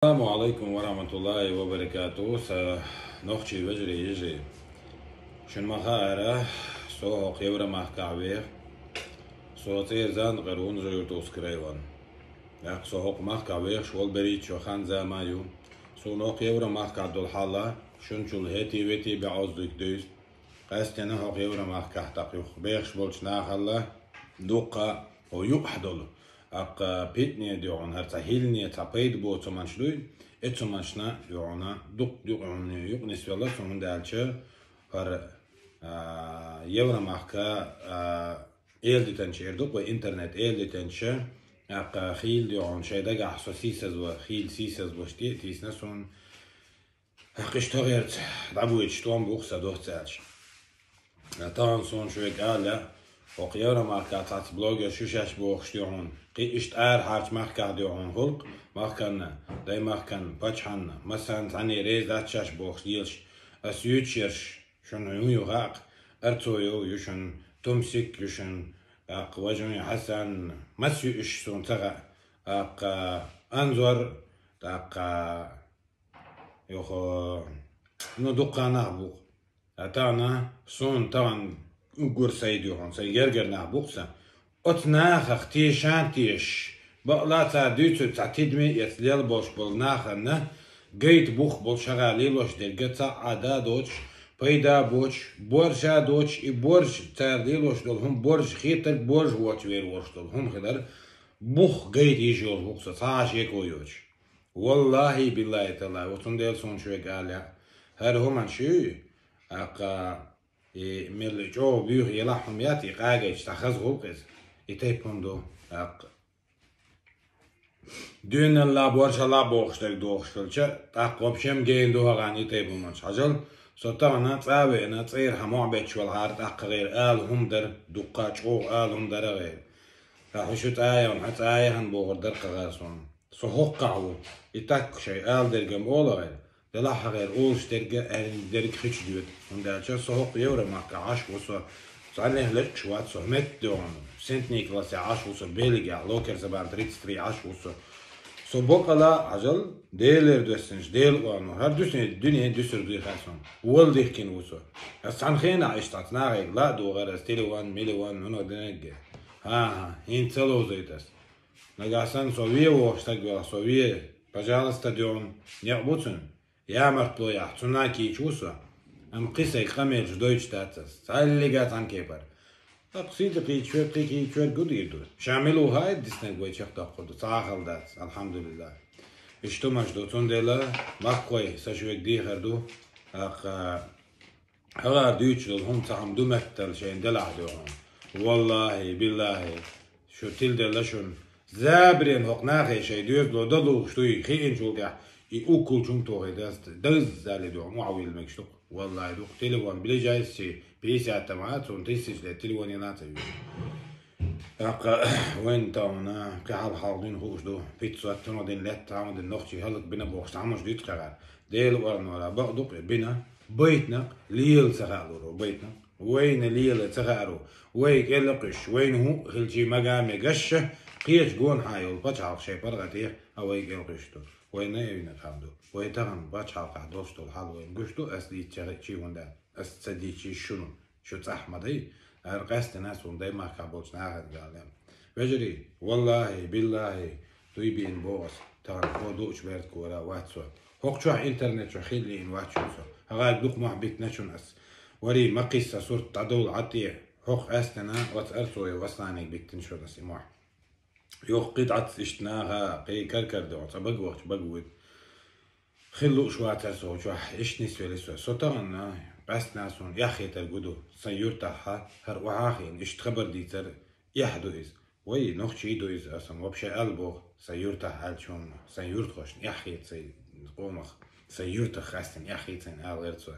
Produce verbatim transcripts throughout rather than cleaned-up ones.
Ассаламу алайкум ва рахматуллахи ва баракату. Са нохчий вежарий, йижарий. Шун ма хаара, со хӀокху Евромахкахь веха. Со цӀера Занкъара ву, Нажи-Юртовский район. ТӀаккха со хӀокху махкахь вехаш волу берхӀитта шо хан-зама ю. Суна хӀокху Евромахкахь долу хьал шун чул хӀетий-ветий бӀоззиг дуьйцу. Къаьстина хӀокху Евромахкахь тӀаккха юха бехаш болчу нахалла дуккха хӀо юкъахь долу. ТӀаккха питане дуьхьал, хӀара цхьа хӀиллане, цхьа пайда боцу хӀуманаш дуй, и цу хӀуманашна дуьхьал дуккха юкъа-, юкъа нисвелла со, хӀунда аьлча хӀара, а, Евромахка, а, эладитанча эр ду-кх вай интернет, эладитанча, тӀаккха хийла дуьхьал шайн дагахь со сийсазво, хийла сийсазлуш тӀе а тийсина суна. ТӀаккха иштта хӀокхерца дӀабойтуш тӀом бух сан доцца аьлча. Тахана суна шуьга ала лаьа, хӀокху Евромахкахь цхьацца блогерш ю шаьш бохуш дуьхьал, кхин иштта арахьарчу махкахь дуьхьал гӀуллакх, махканна, даймахканна, пачхьанна, массарна цхьаьна реза дац шаьш бохуш лелаш, ас юьйцуш ерш, шуна хӀун ю хаьа-кх, Арцуев ю шуна, Тумсик ю шуна, тӀаккха важа хӀун ю, Хьасан, мас ю уьш суна ца хаьа, тӀаккха Анзор, тӀаккха юха, ну, дуккха нах бу-кх. Ткъа тахана суна тахана уггар сайн дуьхьал, сайн гергара нах бу-кх сан. Оцу нахах тешан-тешаш, бакъ а цара дуьйцург цхьа тидаме эца лелла болуш болу нахана гайта бух болуш хьагӀ лелош дерг цхьа а да доцуш, пайда боцуш, борша доцуш, и борша цара лелош долу хӀума борша хетарг, борша воцуш вер волуш долу хӀума хилар, бух гайта йиш йолуш ву-кх со, цхьа а шеко йоцуш. Валлахи, биллахи, таллахи, оцундела суна шуьга ала лаьа, хӀара хӀуманаш ю, тӀаккха и мел чӀогӀа буьйха елахь хӀума яц, и къагайча цхьа хаза гӀуллакх иза. И тайпа хӀума ду, тӀаккха дуьйналла, боршалла бохуш дерг дохуш хилча, тӀаккха вообще гена ду хьагӀ и тайпа хӀуманаш. Хьажал, со тахана цӀа а веана, цӀера хьан мохь бетташ велахьара, тӀаккха гӀайра ала хӀума дара, дуккха чӀогӀа ала хӀума дара гӀайра. Ткъа хьо шу цӀа а яхна, хьан цӀа а яхна бохур дара кхагӀар суна. Со хӀоккхахь ву, и так шайн ала дерг-м олу гӀайра. Делахь хьан гӀайра олуш дерг а, аьлла дерг хи чу доьду, хӀунда аьлча со хӀокху Евромахкахь Ӏаш ву со, цхьаннех лечкъаш вац со, хӀума метта дуьхьал, Сент-Николасехь Ӏаш ву со, Бельгехь, Локерсабан тридцать три Ӏаш ву со. Со бакъала, хьажал, Делера доьссинчу Делан орнах, хӀара дуьсне-, дуьне дуьсур дуй хаьа суна, вала дихкина ву со. Ас цхьана хенахь иштта цхьацца нахе ла а догӀура ас телефон, милифон, хӀунда динарг а. ХӀан-хӀа, хӀинца ца ловзуьйту ас. Нагахь санна со вен вохуш стаг велахь, со вен, пожалуйста, дуьхьал, некъ бу цуьнан. Ямартло яхь, цунна кийча ву со. Амма кхин сайн къамелаш дойтуш дац ас, цхьаллига цхьана кепара. Ткъа сийта кийча верг, кхин кийча верг гу дийр ду. Ша мила ву хаийта диснарг вай чекхдоккхур ду, цхьа а хала дац, алхьамдулиллахӀ. Иштта хӀуманаш ду, цундела, махкахой, сан шуьга дехар ду, тӀаккха хьагӀар дуьйцуш долу хӀума цхьа хӀума ду меттала шайна делахь дуьхьал. Валлахи, биллахи, шу тиладелла шуна. Забарен хӀокху нахе шайн доьзало дан лууш дуй, хиъначул тӀаьхьа и уккулчунга тохий дац, даззале дуьхьал охьавилла мегаш ду-кх. Валлахи, ду-кх, телефон ближайший пятьдесят там а, цунна тысяча лет телефон ян а ца юьйш. ТӀаккха вайна тахана кхин хьалха-хьалха дуьйна хууш ду, пятьсот цунах дина летта, хьалха дина нохчий хӀаллакбина бохуш, цхьа хӀуманаш дуьйцу кхагӀар. Делан орнах бакъ ду-кх и бина, байтанакъ лела ца хаалур ву, байтанакъ. Вайна лела ца хаар ву, вай кӀел а кхуьссуш, вайна хӀун а хилчий мага а мегаш, кхечу гонахьа йолу пачхьалкх шайн паргӀатех а вай кӀел а кхуьссуш ду. Вайна а вина хам ду. Вай тахана пачхьалкхахь долуш долу хьал вайна гуш ду, ас дийца чу хӀунда, ас ца дийцча шуна. Шу цӀахь ма дай, ара къаьстина суна даймахкахь болчу нахана гал. Вежарий, валлахи, биллахи, дуй бийна боху ас, тахана хӀо дуучу бертахь вара вац со. ХӀокху чохь интернет чохь хила лиъна вац шуна со. ХӀагӀарг дукха мохь биттина шуна ас. Варий, ма кхисса сурт дӀадовла Ӏа тӀе. ХӀокху къаьстина оцу Арцуев Асланиг биттина шуна ас и мохь. Юха кхин дӀаца иштта наха, кхин кар-кар догӀу, цкъа бага вахча бага вуьйту. Хила лууш вацара со чохь, иштта нисвели со. Со тахана, къаьстина суна эхь хетар гу ду, сайн юьртахьа, хӀара охьа а хиъна, иштта хабар дийцар эхь ду иза. Вай, нохчий ду иза, аса вообще аьлла боху, сайн юьртахь аьллачунна, сайн юьртахошна эхь хета сайн къомах, сайн юьртах къаьстина эхь хета сайн ала гӀерта со.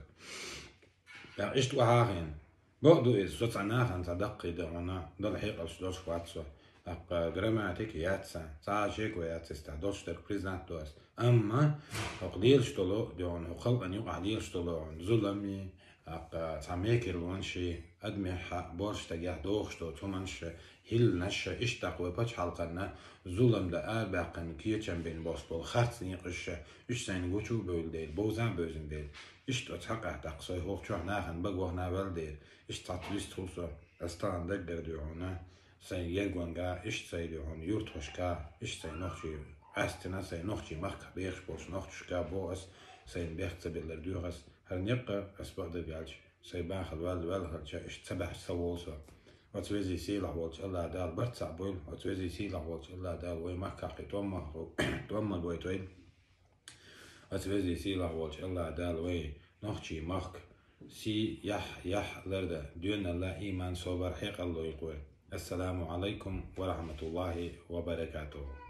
ТӀаккха иштта охьа а хиъна. Бакъ ду иза, со цхьа нахана цхьа даккхий дан хьуна, дала хьекъалш долуш вац со. ТӀаккха грамматика яц сан, цхьа а шеко яц иза, тӀаккха долуш дерг признать до ас. Амма хӀокху лелаш долу, дуьхьал хӀокху халкъана юкъахь лелаш долу зулам, тӀаккха цхьа мекарлонаш, адамехь а, боьрша стагехь дохуш доцу хӀуманаш, хӀилланаш а, иштта вай пачхьалкхана зулам да арабаьккхина кечам бина бос бола харц некъаш а, уьш сайна гучу а бевлла дела, бовза а бевзина дела, иштта оцу хьакъехь даккха со хӀокху чохь нахана бага вахана ваьлла дела, иштта цхьацца вистхула со, ас тахана даггара дуьйхьуна, сайн гергонга, иштта сайн дуьйхьуна юртхошка, иштта сайн нохчий, къаьстина сайн нохчий махках бехаш болчу нохчашка боху ас, сайна бехк ца биллар дуьйху ас, хӀара некъ а ас бакъдерг аьлча, сайн бахала ваьлла ваьлла хилча, иштта ца баьхча ца волу со. Оцу везий сийлахь волчу АллахӀ Дала барт цхьаъ бойла, оцу везий сийлахь волчу АллахӀ Дала вай махкахь кхин тӀом махкахь, тӀом ма гойту вайна. Оцу везий сийлахь волчу АллахӀ Дала вай нохчий махка сий, яхь, яхь ларда, доьналла, ийман, собар, хьекъал лойла вай. Ассаламу Ӏалайкум ва рахьматуллахӀи ва баракатухӀу.